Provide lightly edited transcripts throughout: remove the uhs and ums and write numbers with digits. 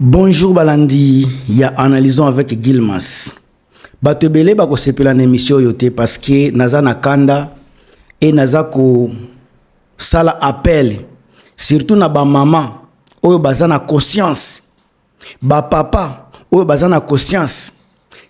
Bonjour balandi ya Analysons avec Gilmas. Bato ebele bakosepela na émission oyo te parce que naza na kanda e naza kosala appel surtout na bamama oyo baza na conscience, bapapa oyo baza na conscience,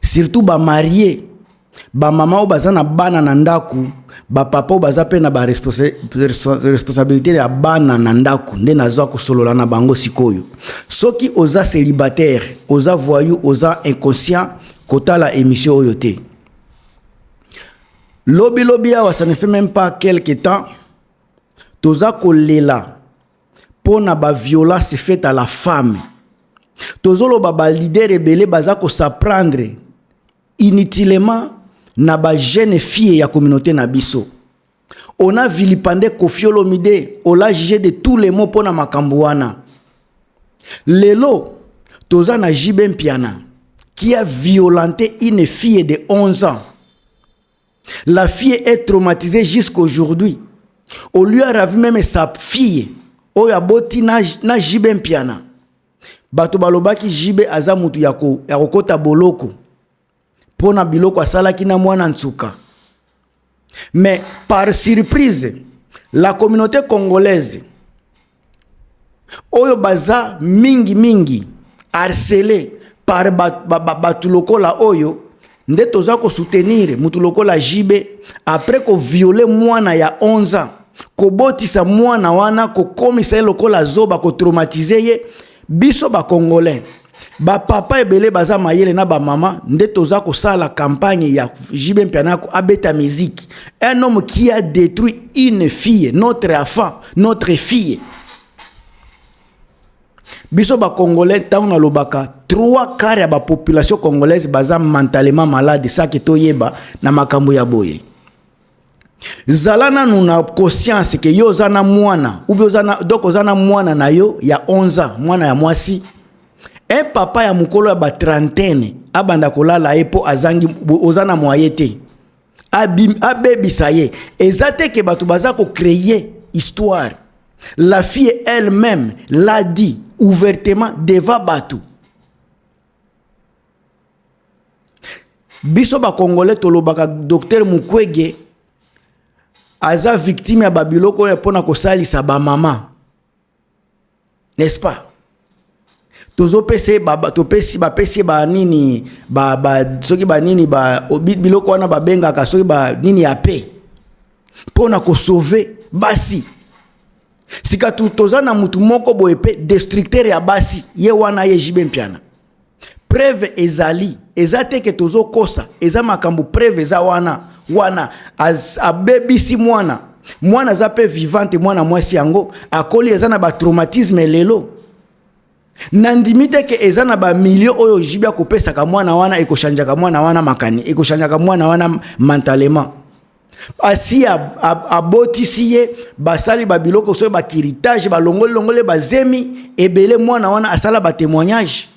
surtout bamarie, bamama oyo baza na bana na ndako, bapapa oyo baza mpe na baresponsabilité ya bana na ndako. Nde naza kosolola na bango sikoyo. Soki oza célibataire, oza voyou, oza inconscient, kotala émission oyo te. Lobi lobi awa, ça ne fait même pas quelque temps, toza kolela mpo na baviolence faite à la femme. Tozoloba baleader ebele baza kos'en prendre inutilement na bajeune fille ya communauté na biso. On a vilipendé Koffi Olomide, on l'a jugé de tous les mots mpo na makambo wana. Lelo toza na JB Mpiana qui a violenté une fille de 11 ans. La fille est traumatisée jusqu'aujourd'hui. On lui a ravi même sa fille oyo aboti na JB Mpiana. Bato balobaki JB aza mutu ya kokota boloko mpo na biloko asalaki na mwana nsuka. Mais par surprise, la communauté congolaise oyo baza mingi mingi harcelé par bato ba, ba, ba, lokola oyo, nde toza kosoutenir mutu lokola JB après kovioler mwana ya 11 ans, kobotisa mwana wana, kokomisa ye lokola zoba, kotraumatiser ye. Biso bacongolais, bapapa ebele baza mayele na bamama, nde toza kosala campagne ya JB Mpiana abeta musique. Un homme qui a détruit une fille, notre enfant, notre fille. Biso bacongolais, ntango nalobaka, 3/4 ya bapopulation congolaise baza mentalement malade. Saki toyeba na makambo ya boye, zala nanu na conscience ke yo oza na mwana ubi oza na, donc oza na mwana na yo ya 11 ans, mwana ya mwasi. Un papa ya mokolo ya batrentaine abanda kolala ye mpo azangi, oza na moyen te, abebisa ye. Eza te ke bato baza kocréer histoire. La fille elle-même l'a dit ouvertement devant bato. Biso bacongolais tolobaka docteur Mukwege aza victime ya babiloko oyo mpona kosalisa bamama, n'est-ce pas? Tozopesa ye, topesi, bapesi ye banini ba, ba, soki banini ba, biloko wana babengaka soki banini ya pe mpona kosauver basi. Sika toza na mutu moko boye mpe destructeur ya basi, ye wana ye JB Mpiana. Preuve ezali, eza te ke tozokosa, eza makambo, preuve eza wana. Wana abebisi mwana, mwana aza mpe vivante, mwana mwasi yango akoli, eza na batraumatisme lelo. Nandimi te ke eza na bamilio oyo JB akopesaka mwana wana ekochangeaka mwana wana makani, ekochangeaka mwana wana mentalement. Asi abotisi ye, basali babiloko soki bacurettage, balongoli-longoli bazemi ebele. Mwana wana asala batémoignage.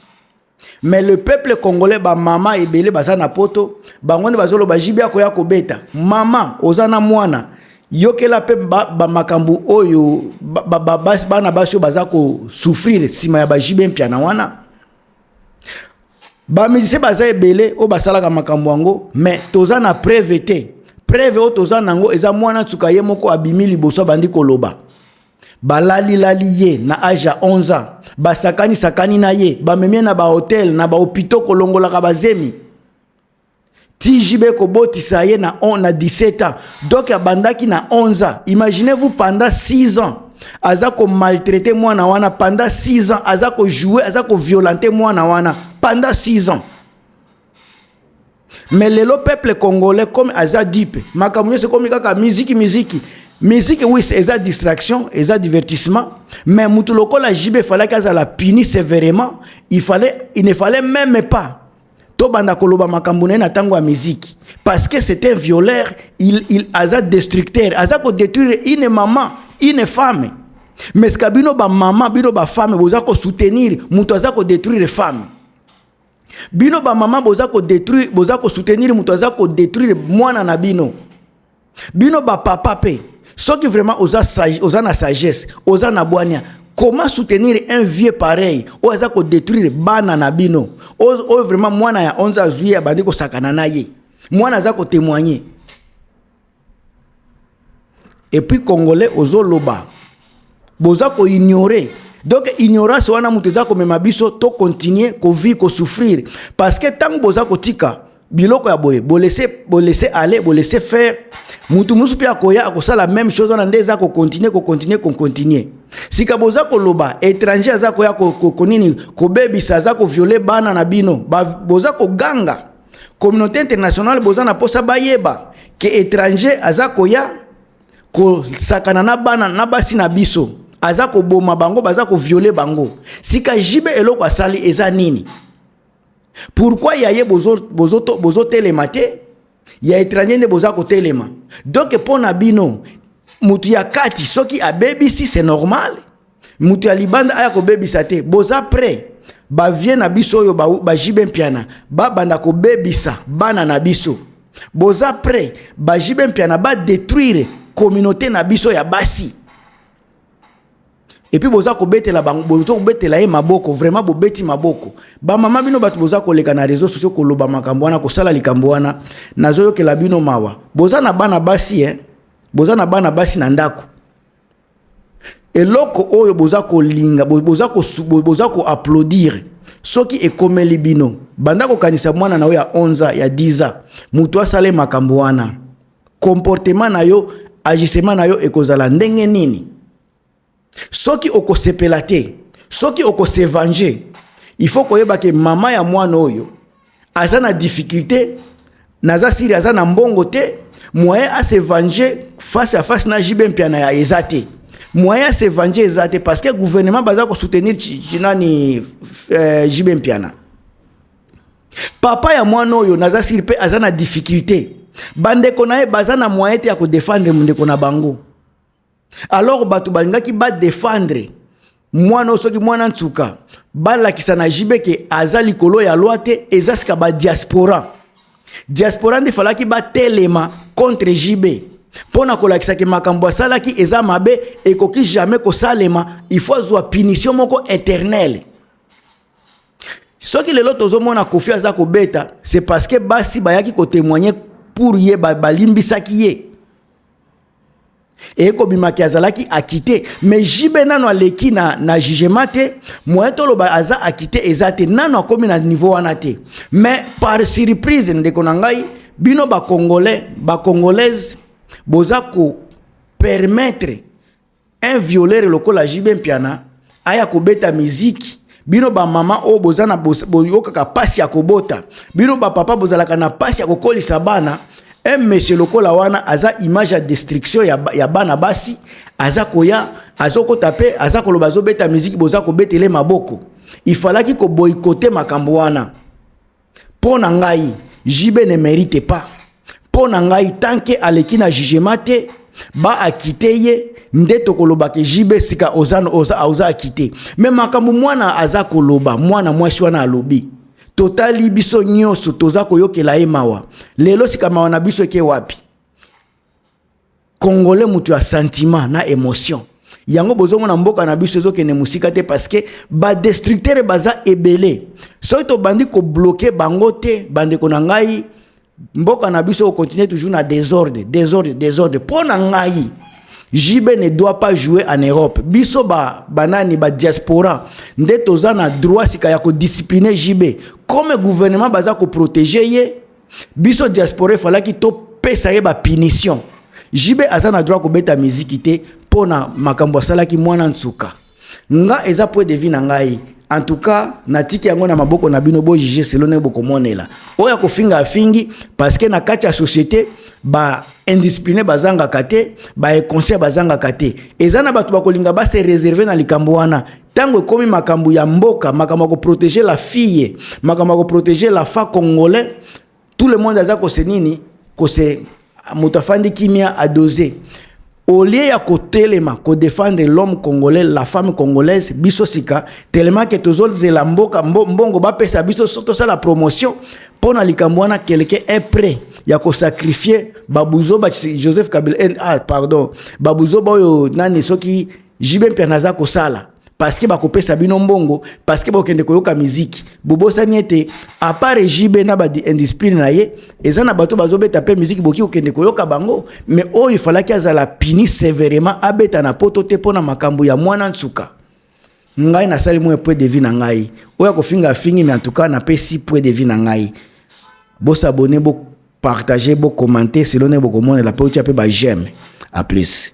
Mais le peuple congolais, bamama ebele baza na poto, bango nde bazoloba JB akoya kobeta. Mama, oza na mwana, yokela mpe bamakambo oyo bana basi oyo baza kosouffrir nsima ya baJB Mpiana wana. Bamusicien baza ebele oyo basalaka makambo yango, mais toza na preuve te. Preuve oyo toza nango eza mwana nsuka ye moko abimi liboso, abandi koloba balalilali ye na age ya 11 ans, basakani-sakani na ye, bamemi ye na bahotel, na bahôpitaux, kolongolaka bazemi ti JB kobotisa ye na 17 ans. Donc abandaki na 11 ans. Imaginez-vous, pendant 6 ans aza komaltraiter mwana wana, pendant 6 ans aza kojouer, aza koviolenter mwana wana pendant 6 ans. Mais lelo peuple congolais comme aza dupe, makambo nyonso ekomi kaka miziki, miziki, miziki. Oui, eza distraction, eza divertissement, mais mutu lokola JB efalaki azala puni sévèrement. Il ne fallait même pas tobanda koloba makambo na ye na ntango ya miziki, parce que c'est un violeur, il aza destructeur, aza kodétruire une maman, une femme. Mais sika bino bamama, bino bafemme, boza kosoutenir moto aza kodétruire femme. Bino bamama boza kodétruire, boza kosoutenir moto aza kodétruire mwana na bino. Bino bapapa mpe, soki vraiment oza na sagesse, oza na bwania. Comment soutenir un vieux pareil oyo aza kodétruire bana na bino, oyo vraiment mwana ya 11 azwi ye, abandi kosakana na ye, mwana aza kotémoigner? Et puis Congolais ozoloba, boza koignorer. Donc ignorance wana moto eza komema biso tocontinuer kovivre, kosouffrir, parce que ntango boza kotika biloko ya boye, bolese, bolese aller, bolese faire, mutu mosusu mpe akoya, akosala même chose wana. Nde eza kocontinuer, kocontinuer, kocontinuer. Sika boza koloba étranger aza koya konini, kobebisa, aza kovioler bana na bino. Boza koganga communauté internationale, boza na mposa bayeba ke étranger aza koya kosakana na bana na basi na biso, aza koboma bango, baza kovioler bango. Sika JB eloko asali eza nini? Pourquoi ya ye bozotelema te, ya étranger nde boza kotelema? Donc mpo na bino, mutu ya kati soki abebisi, c'est normal, mutu ya libanda aya kobebisa te. Boza prêt bavieux na biso oyo baJB Mpiana babanda kobebisa bana na biso, boza prêt baJB Mpiana badétruire communauté na biso ya basi, et puis boza kobetela bango, boza kobetela ye maboko. Vraiment bobeti maboko. Bamama, bino bato boza koleka na réseau sociaux koloba makambo wana, kosala likambo wana, nazoyokela bino mawa. Boza na bana basi, eh? Boza na bana basi na ndako. Eloko oyo boza kolinga, boza koapplaudir, soki ekomeli bino, banda kokanisa mwana na yo ya 11 ans, ya 10 ans, moto asala makambo wana, comportement na yo, agissement na yo ekozala ndenge nini? Soki okosepela te, soki okose venger, il faut koyeba ke mama ya mwana oyo aza na difficulté, naza sûr aza na mbongo te. Moyen ase venger face à face na JB Mpiana ya eza te. Moyen ase venger eza te, parce que gouvernement baza kosoutenir nani, JB Mpiana. Papa ya mwana oyo, naza sûr mpe aza na difficulté. Bandeko na ye baza na moyen te ya kodéfendre ndeko na bango. Alors bato balingaki badéfendre mwana oyo, soki mwana nsuka balakisa na JB ke aza likolo ya loi te, eza sika badiaspora. Diaspora nde falaki batelema contre JB mpo na kolakisa ke makambo asalaki eza mabe, ekoki jamais kosalema, il faut azwa punition moko éternelle. Soki lelo tozomona Kofi aza kobeta, c'est parce que basi bayaki kotémoigner pour ye, balimbisaki ye, ekobimaki azalaki acquitté. Mais JB nano aleki na jugement te. Moyen toloba aza acquitté eza te, nano akomi na niveau wana te. Mais par surprise, ndeko na ngai, bino Bacongolais, Bacongolaise, boza kopermettre un violeur lokola JB Mpiana aya kobeta miziki. Bino bamama oyo boza na boyokaka mpasi ya kobota, bino bapapa bozalaka na mpasi ya kokolisa bana, un monsieur lokola wana aza image ya destruction ya bana basi, aza koya, azokota mpe aza koloba, azobeta miziki, boza kobetele maboko. Ifalaki koboycotter makambo wana. Mpo na ngai, JB ne mérite pas. Mpo na ngai, tant que aleki na jugement te, baacquitter ye, nde tokolobaka JB sika oza acquitté. Mais makambo mwana aza koloba, mwana mwasi wana alobi, totali biso nyonso toza koyokela ye mawa. Lelo sika mawa na biso eke wapi? Congolais moto ya sentiment na émotion. Yango bozomona mboka na biso ezokende mosika te, parce que badestructeur baza ebele. Soki tobandi kobloquer bango te, bandeko na ngai, mboka na biso okontinue toujours na désordre, désordre, désordre. Mpo na ngai, JB ne doit pas jouer en Europe. Biso ba banani, ba diaspora nde toza na droit sika ya kodiscipliner JB. Comme gouvernement baza koprotéger ye, biso diaspora efalaki topesa ye bapunition. JB aza na droit kobeta miziki te mpo na makambo asalaki mwana nsuka. Nga eza point de vue na ngai. En tout cas, natiki yango na maboko na bino, bojuger selon ndenge bokomonela. Oyo akofinga, afingi, parce que na kati ya société ba indiscipliné bazangaka te, bainconscient bazangaka te. Eza na bato bakolinga base réserver na likambo wana. Ntango ekomi makambo ya mboka, makambo ya koprotéger la fille, makambo ya koprotéger la fa congolais, tout le monde aza kose nini, kose moto afandi kimia, adose, au lieu ya kotelema kodéfendre l'homme congolais, la femme congolaise. Biso sika tellement ke tozozela mboka mbongo bapesa biso so tosala promotion mpo na likambo wana, quelqu'un est prêt ya kosacrifier babuzoba Joseph Kabila, ah, pardon, babuzoba oyo nani, soki JB Mpiana aza kosala. Parce que bakopesa bino mbongo, parce que bokende koyoka miziki. Bobosani ete à part JB na baindiscipline na ye, eza na bato bazobeta mpe miziki, boki kokende koyoka bango. Mais oyo efalaki azala puni sévèrement, abeta na poto te mpo na makambo ya mwana nsuka. Ngai nasali mwa point de vue na ngai. Oyo akofinga, afingi, mais en tout cas napesi point de vue na ngai. Bos'abonner, bopartager, bocommenter selon ndenge bokomonela mpe otia mpe baj'aime. À plus.